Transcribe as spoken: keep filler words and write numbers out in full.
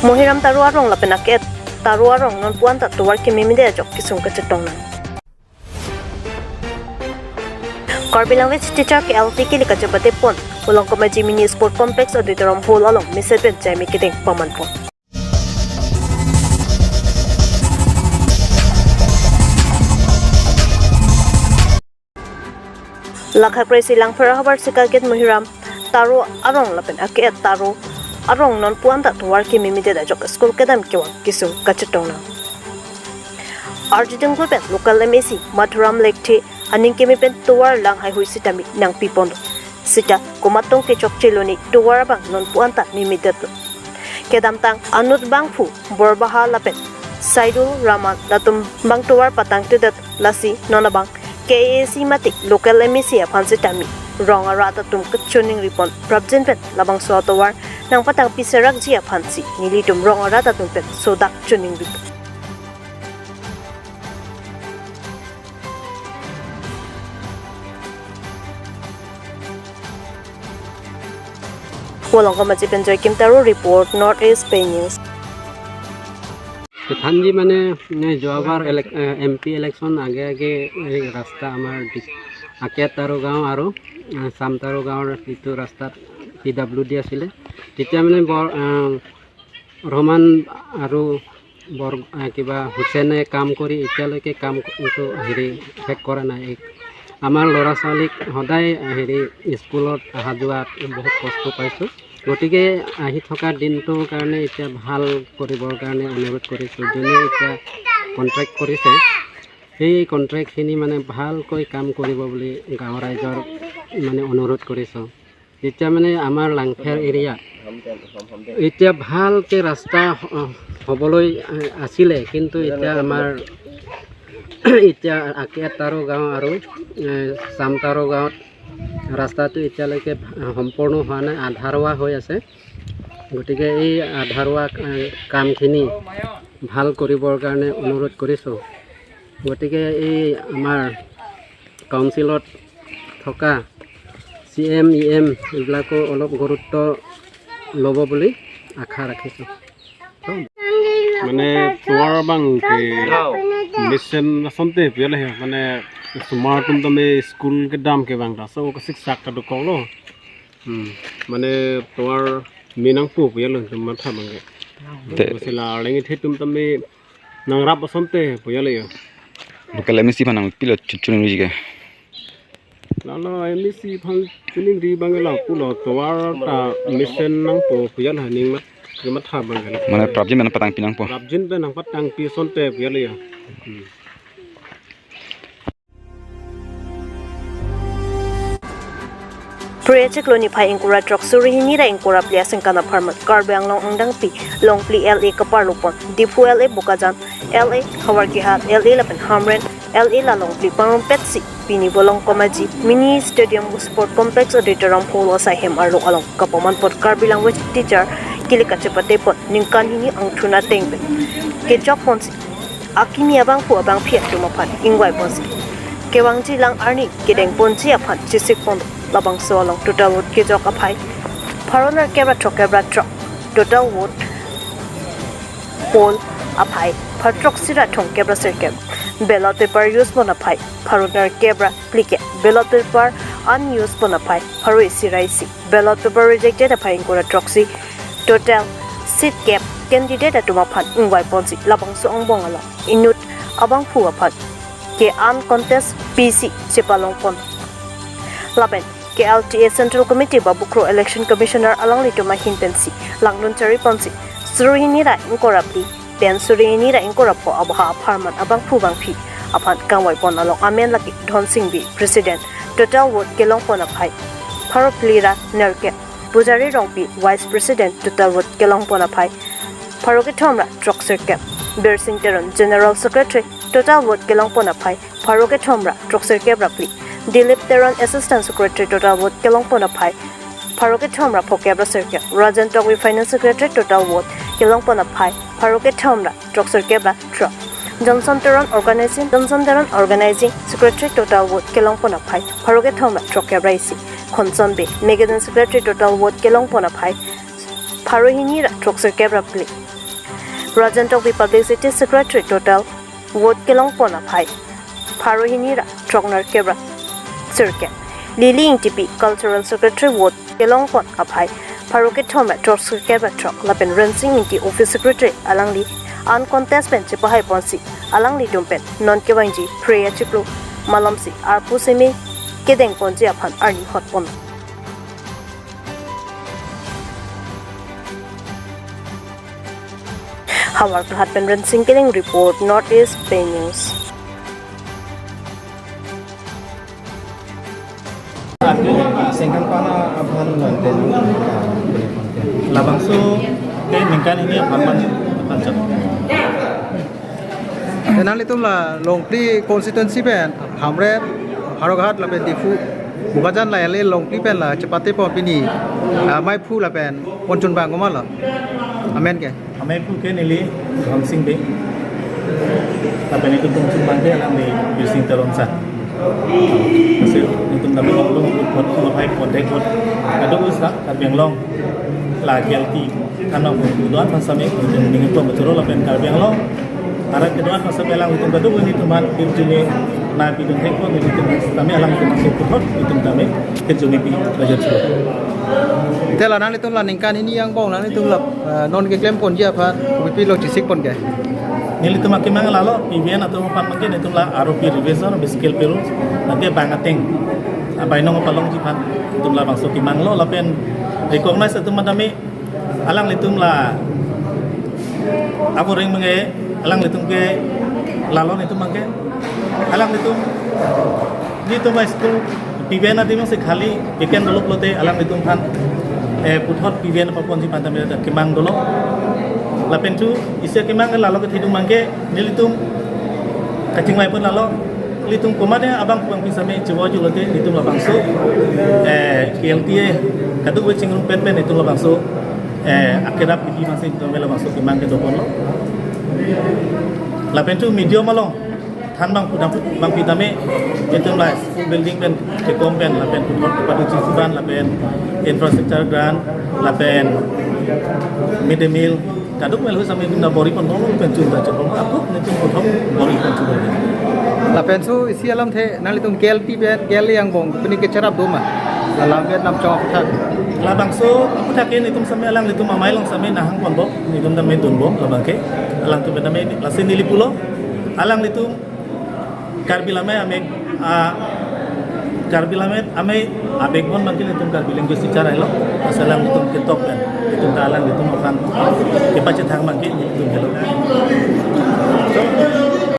Mohiram Taro arong lapen ake-et Taro arong nonpu anta tovar kememede ajok kesung kachetong nang. Karbi Language Teacher K L T kili kachepate pon, Volongkom Aji Mini Sport Complex Auditorium Hall along mesen pen jaime kedeng paman pon. Lakha kre-isi Langpher ahavar Sikagate Mohiram Taro arong lapen ake-et Taro arong nonpu anta tovar kememedet ajok school kedam kevang kesung kachetong nang. Arjudunglo pen local M A C Madhuram Lekthe aning keme pen tovar lang haihui sitame nangpi ponlo. Sita komat tong kechokche lone tovar abang nonpu anta memedetlo. Kedamtang anut bangphu Borbaha lapen Saidul Rahman latum bang tovar patangtedet, lasi non abang K A A C mate local M A C aphan sitame rong arat atum kachiningri pon prapjin pen labangso atovar nangpatangpi serakji aphansi nelitum rong arat atum pen sodak chiningri. Volongkom Aji pen Joykim Taro report, North East Pei News. Kethanji mane, ne, যোৱাবাৰ elec-, eh, M P election আগে আগে এই ৰাস্তা আমাৰ দি-, আকে তাৰো গাঁও আৰু, eh, চাম তাৰো গাঁৱৰ যিটো ৰাস্তাত P W D আছিলে, তেতিয়া মানে বৰ, eh, ৰহমান আৰু বৰ, আহ, কিবা হুছেইনে কাম কৰি এতিয়ালৈকে কাম ক-, এইটো হেৰি শেষ কৰা নাই। এই আমাৰ ল'ৰা ছোৱালীক সদায়, আহ, হেৰি স্কুলত অহা যোৱাত বহুত কষ্ট পাইছোঁ। গতিকে আহি থকা দিনটোৰ কাৰণে এতিয়া ভাল কৰিবৰ কাৰণে অনুৰোধ কৰিছোঁ। যোনে এতিয়া কণ্ট্ৰেক্ট কৰিছে, সেই কণ্ট্ৰেক্টখিনি মানে ভালকৈ কাম কৰিব বুলি গাঁৱৰ ৰাইজৰ মানে অনুৰোধ কৰিছোঁ। এতিয়া মানে আমাৰ লাংফেৰ এৰিয়া এতিয়া ভালকে ৰাস্তা হ-, হ'বলৈ, এ, আছিলে, কিন্তু এতিয়া আমাৰ এতিয়া আকে তাৰো গাঁও আৰু, এ, চামতাৰো গাঁৱত ৰাস্তাটো এতিয়ালৈকে সম্পূৰ্ণ হোৱা নাই, আধাৰুৱা হৈ আছে। গতিকে এই আধাৰুৱা, এ, কামখিনি ভাল কৰিবৰ কাৰণে অনুৰোধ কৰিছোঁ। গতিকে এই আমাৰ কাউন্সিলত থকা চি এম, ই এম এইবিলাকো অলপ গুৰুত্ব ল'ব বুলি আশা ৰাখিছোঁ। Mane tovar abang ke mesen asonte pu ya le he, mane osomar atum tame school kedam kevang ta so kasiksak kadokok lo. Hmm. Mane tovar me nangpo pu ya lo, tum matha abang ke. Te. Masih la arleng ithe atum tame nangrap asonte pu ya le ya. Local M A C aphan nangpilo chu-, chiningri ke. Lalo M A C aphan chiningri abang la pulo tovar ta mesen nangpo pu ya la ning mat, ning matha abang la. Mane prapjin pen patangpi nangpo. Prapjin pen nangpatangpi asonte pu ya le ya. Hmm. Phre achiklo niphai ingkoi ra throk, suri hini ra ingkoi ra phli asengkan apharman Karbi Anglong angdengpi Longphli L A kaparlo pon, Diphu L A, Bokajan L A, Howraghat L A lapen Hamren L A la Longphli pangrumpetsi pini Volongkom Aji Mini Stadium Sport Complex Auditorium Hall asai hem arlo along kapaman pon Karbi Language Teacher kili kachepate pon ningkan hini angthun ateng pen kechok ponsi akimi abangphu abangphi atum aphan ingvai ponsi kevangji lang arni kedeng ponji aphan chesik pon. Labangso along total vote kejok aphai pharo nerkep ra throkkep ra throk, total vote poll aphai pharo throksi ra thomkep ra sirkep, ballot paper use pon aphai pharo nerkep ra phlikep, ballot paper unused pon aphai pharo isi ra isi, ballot paper rejected aphai ingkoi ra throksi, total seat kep candidate atum aphan ingvai ponsi labangso angbong along inut abangphu aphan ke uncontested P C chepalong pon. Lapen K L T A Central Committee ba Bokaro Election Commissioner alanglitum ahin pensi langdun chari ponsi suri hini ra ingkoi ra phli pen suri hini ra ingkoi ra pho abaha apharman abangphu bangphi aphan kangvai pon along amen lake Dhonsing Bey, President, total vote kelong pon aphai pharo phli ra nerkep, Pujari Rongpi, Vice President, total vote kelong pon aphai pharo kethom ra throksirkep, Birsing Teron, General Secretary, total vote kelong pon aphai pharo kethom ra throksirkep ra phli, Dilip Teron, Assistant Secretary, total vote kelong pon aphai pharo kethom ra phokep ra sirkep, Rajan Tokbi, Finance Secretary, total vote kelong pon aphai pharo kethom ra throksirkep ra throk, Johnson Teron, Organizing, Johnson Teron, Organizing Secretary, total vote kelong pon aphai pharo kethom ra throkkep ra isi, Khonson Bey, Magazine Secretary, total vote kelong pon aphai pharo hini ra throksirkep ra phli, Rajan Tokbi Publicity Secretary total vote kelongpon aphai pharo hini ra throk nerkep ra sirkep. Lily Ingtipi Cultural Secretary vote kelongpon aphai pharo kethom ra throk sirkep ra throk lapen Rensing Ingti Office Secretary alangli uncontest pen chepahaiponsi alanglitum pen non kevangji Phre achiklo malomsi arpu seme kedengponji aphan arni hotpon. Howraghat pen Rensing Killing report, North East Pei News. Sengkan pana aphan lante. Labangso ke ningkan hini aphan man aphan chap. Te nanglitum la Longpli constituency pen Hamren, Howraghat lapen Diphu, Bokajan la ele Longpli pen la chepate pon pini, ah, maiphu lapen ponchun bang komat lo? Amen ke. Amen pu ke neli Dhonsing Bey. Lapen itum ponchun bang ke alangli Birsing Teron sir. Kasi itum dami long long long pot long hai pot dek pot. Kadokave Karbi Anglong la guilty. Karena kedoan pasame itum ningin pon betul lapen Karbi Anglong. Karena kedoan pasame alanglitum kadokave itum man itum juni na itum hek pon itum kami alanglitum masuk puthot itum kami ke juni pi raja chulo. Te la nanglitum la ningkan hini angbong nanglitum la, eh, non keklemponji aphan kopipi lo chesikpon ke? Nelitum akemang lalo, P V N atum aphan mangke nelitum la R O P revision, skill pelo, nanti bang ateng abainong palongji aphan itum labangso kemang lo lapen recognize atum madami alanglitum la aboreng mangke alanglitum ke lalo nelitum mangke alanglitum nelitum high school P V N adim si khali weekend dolo pulote alanglitum aphan, eh, puthot P V N paponji aphan tame kemang dolo. Lapen tu isi akemang lalo kethedung mangke nelitum kachingvai pon lalo, nelitum komatne abang abang pi same chivo julote nelitum labangso, eh, K L T A kadokave chingrum pen pen nelitum labangso, eh, akerap kipi masi nelitum labangso kemang kedo ponlo. Lapen tu medium along than bang pudam bang pi tame nelitum la school building pen kekom pen lapen puthot kepaduji sudan lapen infrastructure grant lapen mid day meal kadokave same nelitum bor-i pon dolo pen chun ta chepon ako nelitum puthot bor-i pon chun. Lapen so isi alamthe nanglitum K L T pen K L A angbong pini kecherap do ma? La lam pen nam chong aphuthak. Labangso aphuthak ke nelitum same alanglitum amei along same nahang ponbom, nelitum tame dunbom labang ke. Alangtum pen tame lasi neli pulo alanglitum Karbi Lammet Amei, ah, Karbi Lammet Amei a-backbone bangke nelitum Karbi language teacher ailo. Asal alanglitum ketok pen nelitum ta alanglitum aphan kepachethang bangke nelitum helo.